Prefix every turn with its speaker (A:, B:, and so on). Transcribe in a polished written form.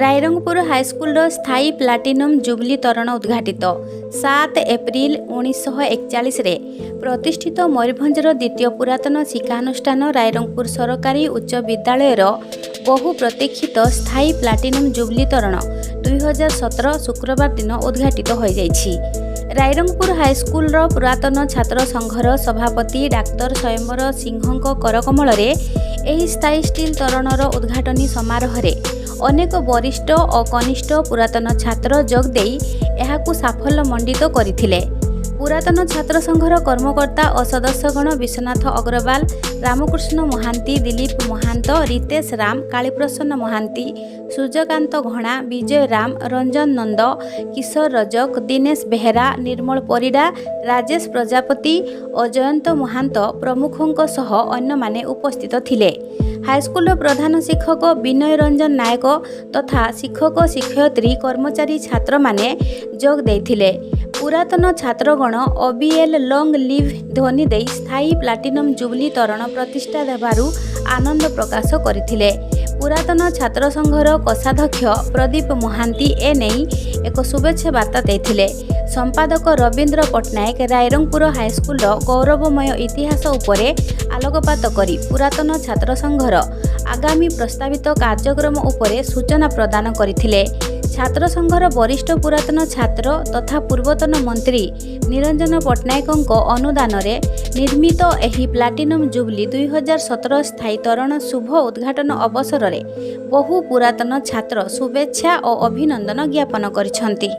A: ରାଇରଙ୍ଗପୁର ହାଇସ୍କୁଲର ସ୍ଥାୟୀ platinum jubilee ତୋରଣ ଉଦ୍ଘାଟିତ। 7 ଏପ୍ରିଲ 1941ରେ ପ୍ରତିଷ୍ଠିତ ମୟୂରଭଞ୍ଜର ଦ୍ୱିତୀୟ ପୁରାତନ ଶିକ୍ଷାନୁଷ୍ଠାନ ରାଇରଙ୍ଗପୁର ସରକାରୀ ଉଚ୍ଚ ବିଦ୍ୟାଳୟର ବହୁ ପ୍ରତୀକ୍ଷିତ ସ୍ଥାୟୀ ପ୍ଲାଟିନମ୍ ଜୁବଲି ତୋରଣ 2017 ଶୁକ୍ରବାର ଦିନ ଉଦ୍ଘାଟିତ ହୋଇଯାଇଛି। ରାଇରଙ୍ଗପୁର ହାଇସ୍କୁଲର ପୁରାତନ ଛାତ୍ର ସଂଘର ସଭାପତି ଡାକ୍ତର ସ୍ୱୟଂବର ସିଂହଙ୍କ କରକମଳରେ ଏହି ସ୍ଥାୟୀ ଷ୍ଟିଲ୍ ତୋରଣର ଉଦ୍ଘାଟନୀ ସମାରୋହରେ ଅନେକ ବରିଷ୍ଠ ଓ କନିଷ୍ଠ ପୁରାତନ ଛାତ୍ର ଯୋଗ ଦେଇ ଏହାକୁ ସାଫଲ୍ୟମଣ୍ଡିତ କରିଥିଲେ। ପୁରାତନ ଛାତ୍ର ସଂଘର କର୍ମକର୍ତ୍ତା ଓ ସଦସ୍ୟଗଣ ବିଶ୍ୱନାଥ ଅଗ୍ରୱାଲ, ରାମକୃଷ୍ଣ ମହାନ୍ତି, ଦିଲୀପ ମହାନ୍ତ, ରିତେଶ ରାମ, କାଳୀପ୍ରସନ୍ନ ମହାନ୍ତି, ସୂର୍ଯ୍ୟକାନ୍ତ ଘଣା, ବିଜୟ ରାମ, ରଞ୍ଜନ ନନ୍ଦ, କିଶୋର ରଜକ, ଦିନେଶ ବେହେରା, ନିର୍ମଳ ପରିଡ଼ା, ରାଜେଶ ପ୍ରଜାପତି ଓ ଜୟନ୍ତ ମହାନ୍ତ ପ୍ରମୁଖଙ୍କ ସହ ଅନ୍ୟମାନେ ଉପସ୍ଥିତ ଥିଲେ। ହାଇସ୍କୁଲର ପ୍ରଧାନ ଶିକ୍ଷକ ବିନୟ ରଞ୍ଜନ ନାୟକ ତଥା ଶିକ୍ଷକ, ଶିକ୍ଷୟିତ୍ରୀ, କର୍ମଚାରୀ, ଛାତ୍ରମାନେ ଯୋଗ ଦେଇଥିଲେ। ପୁରାତନ ଛାତ୍ରଗଣ ଓବିଏଲ୍ ଲଙ୍ଗ୍ ଲିଭ୍ ଧ୍ୱନି ଦେଇ ସ୍ଥାୟୀ ପ୍ଲାଟିନମ୍ ଜୁବଲି ତୋରଣ ପ୍ରତିଷ୍ଠା ହେବାରୁ ଆନନ୍ଦ ପ୍ରକାଶ କରିଥିଲେ। ପୁରାତନ ଛାତ୍ର ସଂଘର କୋଷାଧ୍ୟକ୍ଷ ପ୍ରଦୀପ ମହାନ୍ତି ଏନେଇ ଏକ ଶୁଭେଚ୍ଛା ବାର୍ତ୍ତା ଦେଇଥିଲେ। ସମ୍ପାଦକ ରବୀନ୍ଦ୍ର ପଟ୍ଟନାୟକ ରାଇରଙ୍ଗପୁର ହାଇସ୍କୁଲର ଗୌରବମୟ ଇତିହାସ ଉପରେ ଆଲୋକପାତ କରି ପୁରାତନ ଛାତ୍ର ସଂଘର ଆଗାମୀ ପ୍ରସ୍ତାବିତ କାର୍ଯ୍ୟକ୍ରମ ଉପରେ ସୂଚନା ପ୍ରଦାନ କରିଥିଲେ। ଛାତ୍ର ସଂଘର ବରିଷ୍ଠ ପୁରାତନ ଛାତ୍ର ତଥା ପୂର୍ବତନ ମନ୍ତ୍ରୀ ନିରଞ୍ଜନ ପଟ୍ଟନାୟକଙ୍କ ଅନୁଦାନରେ ନିର୍ମିତ ଏହି ପ୍ଲାଟିନମ୍ ଜୁବଲି 2017 ସ୍ଥାୟୀ ତୋରଣ ଶୁଭ ଉଦ୍ଘାଟନ ଅବସରରେ ବହୁ ପୁରାତନ ଛାତ୍ର ଶୁଭେଚ୍ଛା ଓ ଅଭିନନ୍ଦନ ଜ୍ଞାପନ କରିଛନ୍ତି।